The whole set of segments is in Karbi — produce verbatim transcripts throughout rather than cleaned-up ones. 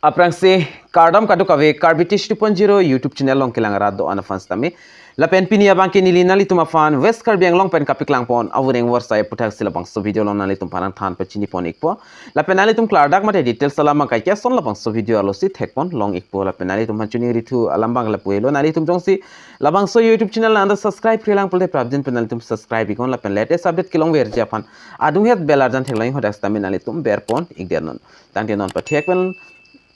Aphrangsi kardom kadokave Karbi Tish two point zero YouTube channel along kelang rat do-an aphan sitame. Lapen pini abangke neli nanglitum aphan West Karbi Anglong pen kapeklang pon avoreng avarsai aputhaksi labangso video along nanglitum aphan nangthan pachini pon ikpo. Lapen nanglitum klardak mate details alam abangke ason labangso video alongsi thek pon long ikpo. Lapen nanglitum aphan choningrithu alam abang lapu-elo, nanglitum jongsi labangso YouTube channel nang subscribe-re lang pulote prapjin pen nanglitum subscribe iknon lapen latest update kelongverji aphan adunghet bell arjan theklong iknon, hadak sitame nanglitum ber pon ikdet non. Tangte non pathek pen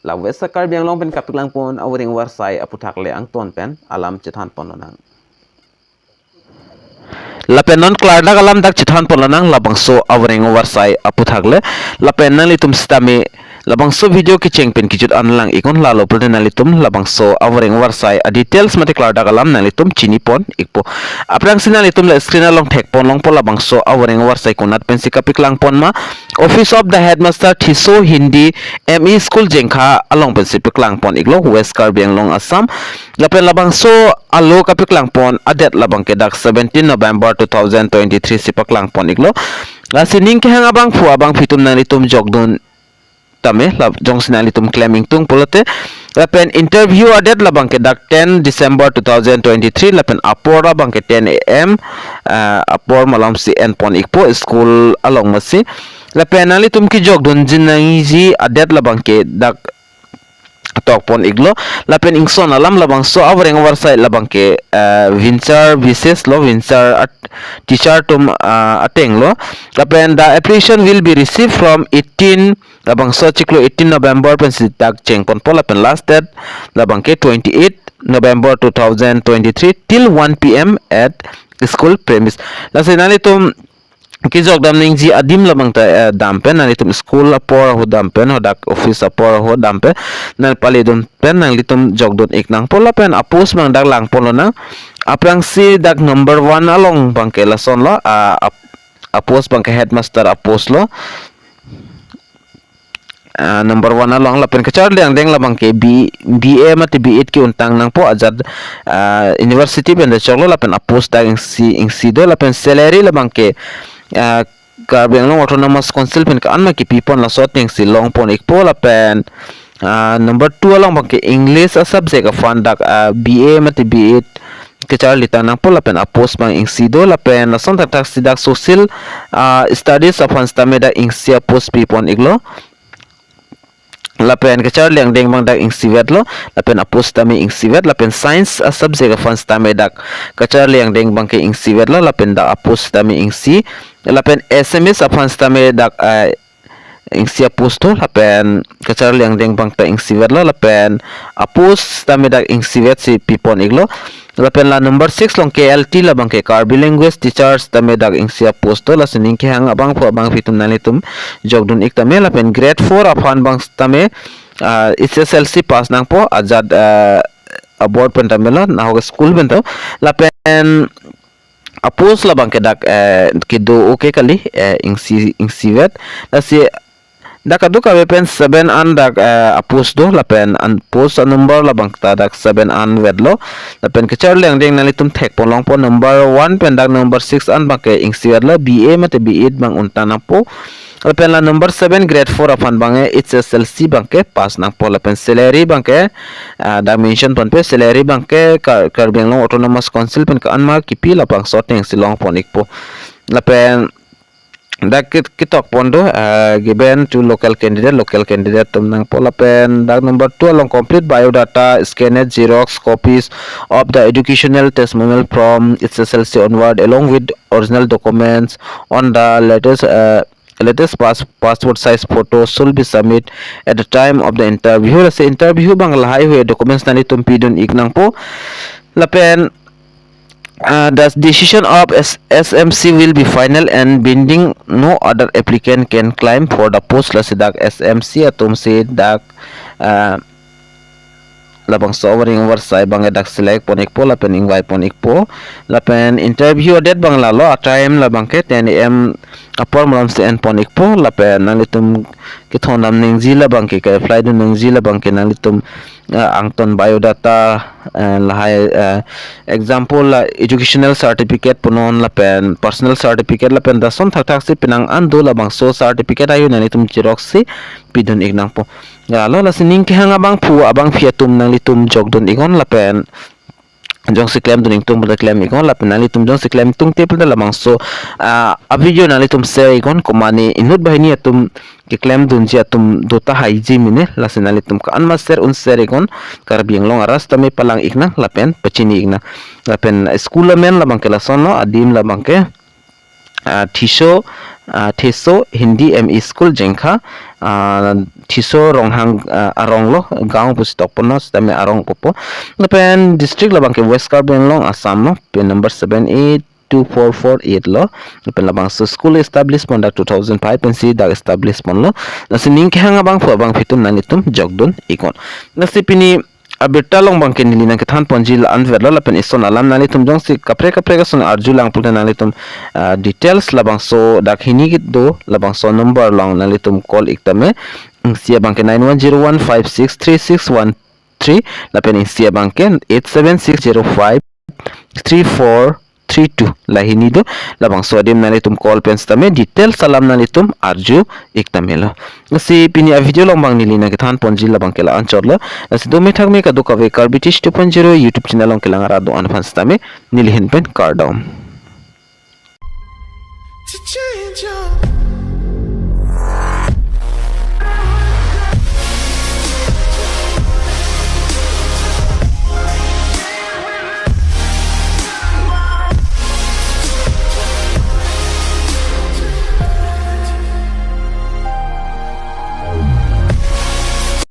la West Karbi Anglong pen kapeklang pon avoreng avarsai aputhak le angton pen alam chethan pon lonang. Lapen non klardak alam dak chethan pon lonang labangso avoreng avarsai aputhak le. Lapen nanglitum sitame labangso video kecheng pen kejut an lang iknon, lalo pulote nanglitum labangso avoreng avarsai a details mate klardak alam nanglitum chini pon ikpo. Aphrangsi nanglitum le screen along thek pon longpo labangso avoreng avarsai konat pensi kapeklang pon ma. Office of the Headmaster Thiso Hindi M E School Jengkha along pensi peklang pon iklo, West Karbi Anglong, Assam. Lapen labangso alo kapeklang pon adet labangke dak seventeen November two thousand twenty-three si paklang pon iklo. Lasi ning kehang abangphu abangphi atum nanglitum jokdun tame, la jongsi nanglitum klem ingtung pulote. Lapen interview adet labangke dak ten December two thousand twenty-three, lapen apor abangke ten A M, ah, apor malomsi en pon ikpo, school along masi. Lapen nanglitum kejokdunji nangji adet labangke dak tok pon iklo. Lapen ingson alam labangso avoreng avarsai labangke, ah, vinchar bises lo, vinchar at-, teacher atum, ah, ateng lo. Lapen the application will be received from eighteen, labangso chiklo eighteen November pensi dak cheng ponpo, lapen last date labangke twenty-eight November two thousand twenty-three till one P M at school premise. Lasi nanglitum kejok dam nangji adim labang ta, eh, dam pen, nanglitum school apor ahut dam pen, hadak office apor ahut dam pen, nang pale dun pen nanglitum jokdun ik nangpo. Lapen apost abang dak lang pon lonang. Aphrangsi dak number one along abangke lason lo, ah, ap-, apost abangke headmaster apost lo. Ah, number one along, lapen kacharli angdeng labangke B, B A mate B Ed ke-un tang nangpo, ajat, ah, university pen ta choklo, lapen apost dak isi, isi do, lapen salary labangke, ah, Karbi Anglong Autonomous Council pen ko-an ma kipi pon laso atengsi long pon ikpo, lapen, ah, number two along abangke English a subject aphan dak, ah, B A mate B Ed kacharli tang nangpo, lapen apost abang isi do, lapen lason thakthaksi dak social, ah, studies aphan sitame dak isi apost pi pon iklo. Lapen kacharli angdeng abang dak isi vetlo, lapen apost sitame isi vet, lapen science a subject aphan sitame dak kacharli angdeng abangke isi vetlo, lapen dak apost sitame isi, lapen S M S aphan sitame dak, ah, isi apost do, lapen kacharli angdeng abang ta isi vetlo, lapen apost sitame dak isi vetsi pi pon iklo. Lapen la number six along K L T labangke Karbi Language Teachers sitame dak isi apost do, lasi ning kehang abangphu abangphi atum nanglitum jokdun ik tame, lapen grade four aphan abang sitame, ah, H S L C pass nangpo, ajat, ah, aboard pen tame lo, nahok school pen to. Lapen apost labangke dak, eh, kedo-o ke kali, eh, isi, isi vet. Lasi dak kadokave pen seven an dak, eh, apost do, lapen an post a number labang ta dak seven an vetlo. Lapen kacharli angdeng nanglitum thek pon longpo, number one pen dak number six an abangke isi vetlo, B A mate B Ed abang un tang nangpo. Lapen la number seven grade four aphan abangke H S L C abangke pass nangpo, lapen salary abangke, ah, dak mention ponpe, salary abangke Kar-, Karbi Anglong Autonomous Council pen ko-an ma kipi labangso atengsi long pon ikpo. Lapen dak kit-, ketok pon do, ah, given to local candidate, local candidate atum nangpo, lapen dak number two along complete biodata, scanned xerox copies of the educational testimonial from H S L C onward along with original documents on the latest, ah, latest pass-, passport size photo should be submit at the time of the interview. Lasi interview abang lahai hui documents nanglitum pidun ik nangpo. Lapen, uh, the decision of S-, S M C will be final and binding. No other applicant can claim for the post. Lasi dak S M C atumsi dak, uh, labangso avoreng avarsai abang dak select pon ikpo lapen ingvai pon ikpo. Lapen interview date abang lalo, a time labangke ten A M apor malomsi en pon ikpo. Lapen nanglitum kethondam nangji labangke, ka-apply dun nangji labangke nanglitum ah, angton biodata, eh, lahai, eh, example la educational certificate punon lapen personal certificate lapen lason thakthak si penang an do labangso certificate ayo nanglitum xerox si pidun ik nangpo. Ya, lo lasi ning kehang abangphu abangphi atum nanglitum jokdun iknon lapen jongsi klemdun ingtung pada klem iknon lapen nanglitum jongsi klem tungte pada labangso, ah, a video nanglitum share iknon, komane inut banghini atum keklemdunji atum do tahai ji mene, lasi nanglitum ko-an ma share un share iknon, Karbi Anglong arat sitame palang ik nang lapen pachini ik nang. Lapen school amen labangke lasonlo, adim labangke, ah, Thiso, ah, Theso Hindi M E School Jengkha, ah, Thiso Ronghang, ah, aronglo, gaon pusi tokponlo sitame arong pupo. Lapen district labangke West Karbi Anglong, Assamlo, pin number seven eight two four four eight lo. Lapen labangso school establish pon dak two thousand five pensi dak establish ponlo. Lasi ning kehang abangphu abangphi atum nanglitum jokdun iknon. Lasi pini abirta along abangke neli nangkethan ponji la-an vetlo lapen ison alam nanglitum jongsi kaprek kaprek ason arjulang pulote nanglitum, ah, details labangso dak hini do labangso number along nanglitum call ik tame. Isi abangke nine one zero one five six three six one three lapen isi abangke eight seven six zero five three four three two, la hini do. Labangso adim nanglitum call pen sitame details alam nanglitum arju ik tamelo. Lasi pini a video along abang neli nangkethan ponji labangke la-anchotlo. Lasi do methak me kadokave Karbi Teach two point zero YouTube channel along kelang arat do-an aphan sitame neli ahin pen kardom.